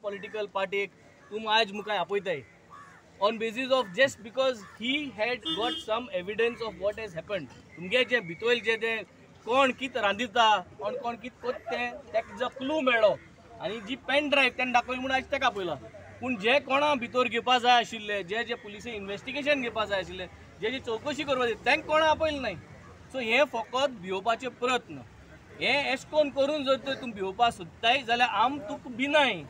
Political पार्टीक तुम आज मुखार आपयताय on basis of just because he had got some evidence of what has happened. तुमगे जे भितर जे ते कोण कित रांदिता कोण कोण कित कोत तें तेका जो क्लू मेळ्ळो आनी जी पेन ड्रायव्ह तेणें दाखयली म्हूण आयज तेका आपयला. पूण जे कोणा भितर घेवपा जाय आशिल्ले, जे जे पुलिसे इन्वेस्टिगेशन घेवपा जाय आशिल्ले, जे जे चवकशी करपा जाय तांकां कोणा आपयलें नाय. सो हें फकत भिवपाचे प्रयत्न. हें एश कोन करून जर तर तुमी भिवपा सोदताय जाल्यार आम तुका भिनाय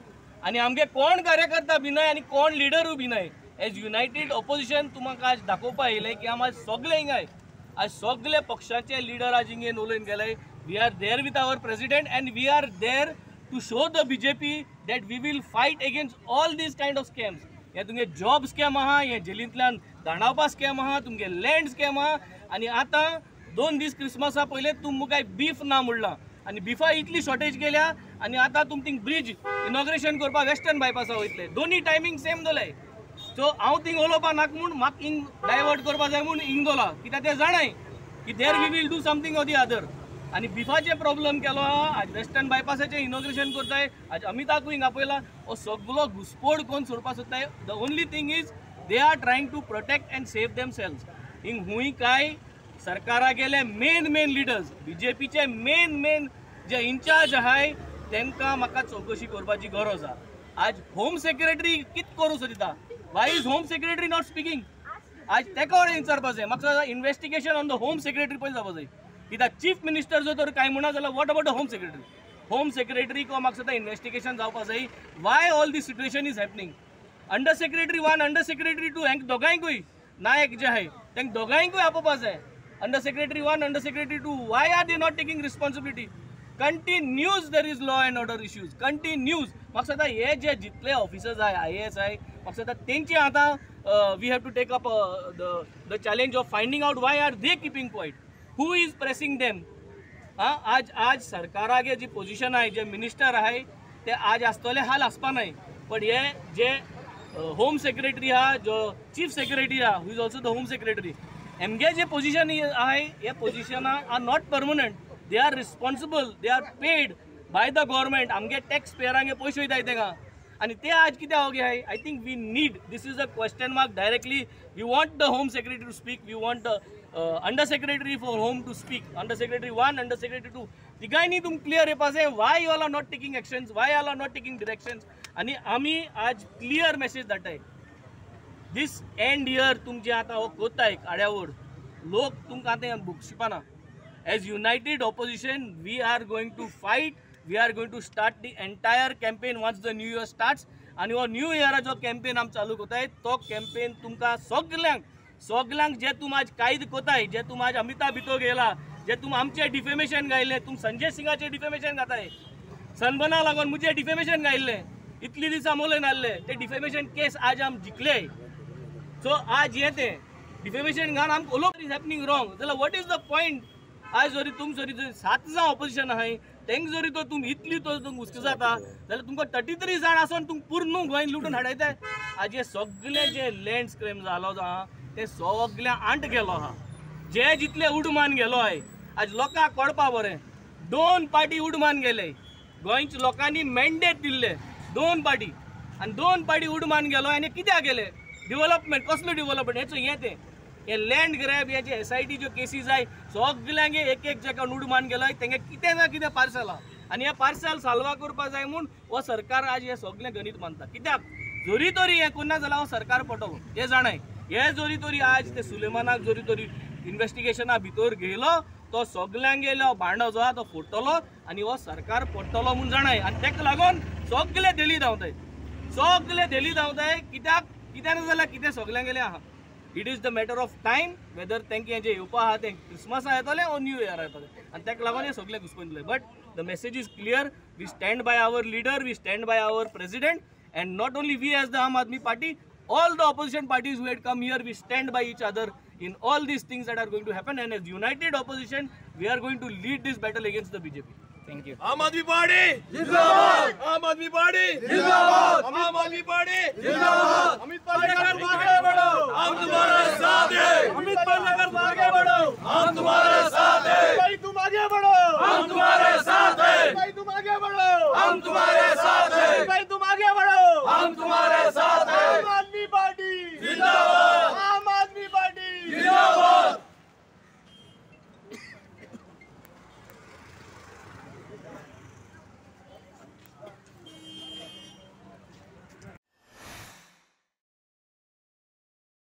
आनी आमगे कोण कार्यकर्ता भिनाय आनी कोण लिडरूय भिनाय. एज युनायटेड ऑपोजिशन तुमकां आज दाखोवपा येयलें की आम आज सगळे हिंगाय, आज सगळे पक्षाचे लिडर आज हिंगे उलोवन गेले. We are there with our president and we are there to show the BJP that we will fight against all these kind of scams. हे तुमगे जॉब स्कॅम आहा, हे जेलींतल्यान दांडावपा स्कॅम आहा, तुमगे लँड स्कॅम आहा. आनी आतां 2 दीस क्रिसमसा पयले तुम मुखार बीफ ना म्हणलां आनी बिफा इतली शॉर्टेज केल्या आनी आतां तुम थिंग ब्रिज इनॉग्रेशन करपाक वेस्टर्न बायपासा वयतले. दोनी टायमींग सेम दवरले. सो हांव थिंग उलोवपा नाका म्हूण म्हाका हिंग डायवर्ट करपा जाय म्हूण हिंग दवरला, कित्याक ते जाणाय की there we will do something or the other. आनी बिफाचे प्रॉब्लम केलो आहा, आज वेस्टर्न बायपासाचें इनॉग्रेशन करताय, आज अमिताकूय हिंग आपयला. हो सगलो घुसपोड कोण सोडपाक सोदताय. The only thing is they are trying to protect and save themselves. हिंग हुंय काय सरकारा गेले मेन मेन लिडर्स, बीजेपीचे मेन मेन जे इन्चार्ज आहाय तांकां म्हाका चवकशी करपाची गरज आहा. आज होम सेक्रेटरी कित करूं सोदिता? Why is home secretary not speaking? आज तेका विचारपा जाय. म्हाका investigation on the home secretary पयलीं जावपा जाय. कित्याक चीफ मिनिस्टर जर तर कांय म्हणा जाल्यार what about the home secretary? Home सेक्रेटरीक म्हाका दिसता इन्वेस्टिगेशन जावपा जाय. Why all this situation is happening? Under secretary 1, under secretary 2 हांकां दोगांयकूय नायक जे आहाय तांकां दोगांयकूय आपोवपा जाय. Under secretary 1, under secretary 2, why are they not taking responsibility? Continues there is law and order issues, continues. म्हाका दिसता हे जे जितले ऑफिसर्स आहाय, IAS आहाय, म्हाका दिसता तेंचे आतां we have to take up the challenge of finding out why are they keeping quiet, who is pressing them. आज आज सरकारागे जी पोजिशन आहाय, जे मिनिस्टर आहाय ते आज आसतले हाल आसपा नाय. पण हे जे होम सेक्रेटरी आहा, जो चीफ सेक्रेटरी आहा, who is also the home secretary, image J position आहाय हे पोजिशनां are not permanent. They are responsible, they are paid by the government. आमगे टॅक्स पेयरांगे पयशे वयताय तेंका आनी ते आज कित्याक ओगी आहाय? I think we need, this is a question mark directly. We want the home secretary to speak, we want the under secretary for home to speak, under secretary 1, under secretary 2. तिगांयनी तुमकां क्लियर येवपा जाय why you all are not taking actions, why all are not taking directions. आनी आमी आज clear message धाडटाय, these and year तुमचे आतां हो कोताय आड्यावड लोक तुमकां आतां भोगशिपाना. As united opposition, we are going to fight. We are going to start the entire campaign once the new year starts. आनी हो न्यू इयराचो कॅम्पेन आमी चालू करताय, तो कॅम्पेन तुमकां सगल्यांक सगल्यांक जे तुम आज कायद कोताय, जे तुम आज अमिता भितर गेला, जे तुम आमचे डिफेमेशन गायले, तुम संजय सिंगाचे डिफेमेशन घाताय, सनबना लागून मुझे डिफेमेशन गायल्लें, इतली दिसां मोलय नासले ते डिफेमेशन केस आज आम जिखले. सो आज हें तें डिफेमेशन घालून आमकां उलोवप is happening wrong जाल्यार what is the point? आज जरी तुम जरी 7 जाण ऑपोजिशन आहाय तेंक जरी तो तुम इतली तो तुमकां हुस्को जाता जाल्यार तुमकां 33 जाण आसून तुमकां पूर्ण गोंय लुटून हाडयताय. आज हे सगळे जे लँड स्क्रॅम जालो आहा ते सगळे आंट गेलो आहा, जे जितले उडमान गेलो आहाय आज लोकांक कळपा बरें. 2 पार्टी उडमान गेले, गोंयच्या लोकांनी मॅन्डेट दिल्ले 2 पार्टी आनी 2 पार्टी उडमान गेलो. आनी कित्याक गेले? डिवलपमेंट कसलो डिवलपमेंट हेचो हें तें हे लँड ग्रॅब, हे जे SIT ज्यो केसीस आहाय सगल्यांगे एक एक जेका उडमान गेलो तेंगे कितें ना कितें पार्सल आहा आनी हें पार्सल साल्वा करपा जाय म्हूण हो सरकार आज हें सगळें गणीत मानता. कित्याक जरी तरी हें कोन्ना जाल्यार हो सरकार पटोवं हें जाणाय. हे जरी तरी आज ते सुलेमानाक जरी तरी इन्वेस्टिगेशना भितर घेयलो तो सगल्यांगेलो भांडो जो आहा तो फोडटलो आनी हो सरकार पडटलो म्हूण जाणाय. आनी तेका लागून सगळे दिल्ली धांवताय, सगळे दिल्ली धांवताय. कित्याक कित्याक ना जाल्यार कितें सगल्यांगेलें आहा. It is the matter of time whether तांकां हें जें येवपा आहा तें क्रिसमसा येतलें ओ न्यू इयरा येतलें आनी तेका लागून हें सगळें घुसपून. But the message is clear, we stand by our leader, we stand by our president, and not only we as the Aam Aadmi Party, all the opposition parties who had come here, we stand by each other in all these things that are going to happen, and as united opposition we are going to lead this battle against the BJP. Thank you. Aam Aadmi Party जिंदाबाद, आम Aadmi party जिंदाबाद, आम Aadmi party जिंदाबाद। अमित पालेकर तुम आगे बढ़ो, हम तुम्हारे साथ हैं। अमित पालेकर तुम आगे बढ़ो, हम तुम्हारे साथ हैं। भाई तुम आगे बढ़ो, हम तुम्हारे साथ हैं। भाई तुम आगे बढ़ो, हम तुम्हारे साथ हैं।